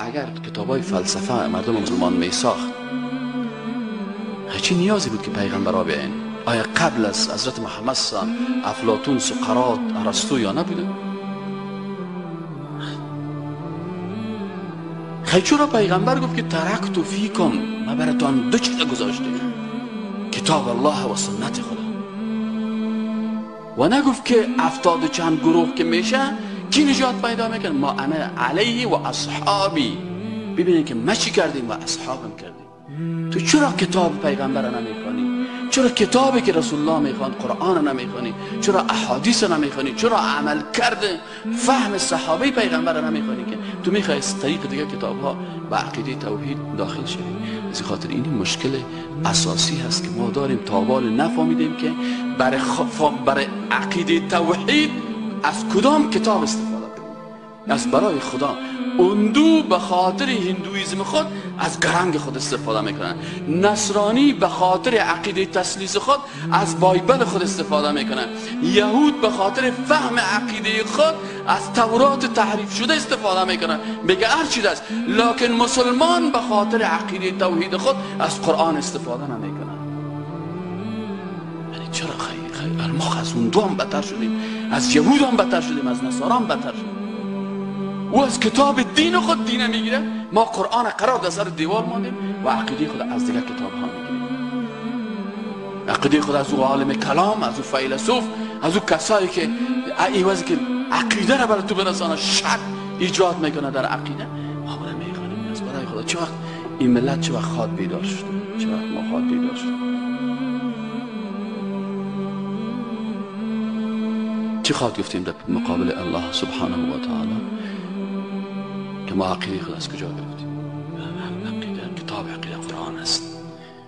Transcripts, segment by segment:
اگر کتابای فلسفه مردم مسلمان می ساخت، چه نیازی بود که پیغمبرا بیاین؟ آیا قبل از حضرت محمد صلی الله علیه و سلم افلاطون، سقراط، ارسطو یا نبوده؟ خیلی چرا پیغمبر گفت که ترکت فیکم، ما براتان دو چیز گذاشته، کتاب الله و سنت خدا، و نگفت که 70 چند گروه که میشه کی نجات پیدا میکنه؟ ما انا علیه و اصحابی. ببینید که ما چی کردیم و اصحابم کردیم. تو چرا کتاب پیغمبر نمیخوانی؟ چرا کتابی که رسول الله میخوان، قرآن نمیخوانی؟ چرا احادیث نمیخوانی؟ چرا عمل کرده فهم صحابه پیغمبر نمیخوانی؟ که تو میخوای از طریق دیگه کتاب ها به عقیده توحید داخل شوی. از خاطر این مشکل اساسی هست که ما داریم، تابال نفهمیدیم که برای عقیده توحید از کدام کتاب استفاده کنیم. از برای خدا اندو به خاطر هندویزم خود از گرنگ خود استفاده میکنن، نصرانی به خاطر عقیده تثلیث خود از بایبل خود استفاده میکنن، یهود به خاطر فهم عقیده خود از تورات تحریف شده استفاده میکنن، میگه هر چیز است. لکن مسلمان به خاطر عقیده توحید خود از قرآن استفاده نمیکنن. یعنی چرا خیلی ما از اون هم بدتر شدیم، از یهود هم بدتر شدیم، از نصارا هم بدتر شدیم. او از کتاب دین خود دین میگیره، ما قرآن قرار در سر دیوار ماندیم و عقیده خود از دیگر کتاب ها میگیریم. عقیده خود از او عالم کلام، از او فیلسوف، از او کسایی که ایوازی که عقیده را برای تو برسانه شک ایجاد میکنه در عقیده، ما برای میخوانیم. از برای خدا چه وقت این ملت چه وقت خواد بیدار شده، چه وقت ما خواد بیدار شده، چه خواد گفتیم در مقابل الله سبحانه و تعالی که ما عقیده خود از کجا گرفتیم؟ عقیده کتاب عقیده قرآن است،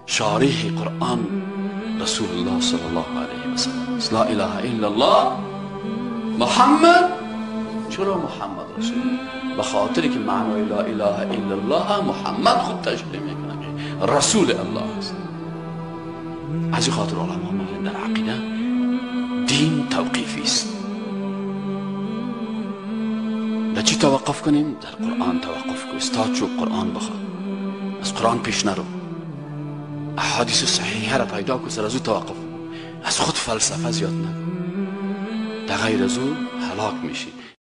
شارح قرآن رسول الله صلی الله علیه و سلم است. لا اله الا الله محمد. چرا محمد رسول الله؟ به خاطر که معنای لا اله الا الله محمد خود تشریح میکنه که رسول الله است. از این خاطر علما میگن در عقیده دین توقیفی است. در چی توقف کنیم؟ در قرآن توقف کن. استاد شو قرآن بخواه، از قرآن پیش نرو، احادیث صحیحه را پیدا کن، سر از او توقف کن، از خود فلسفه زیاد نکن. در غیر از او هلاک میشی.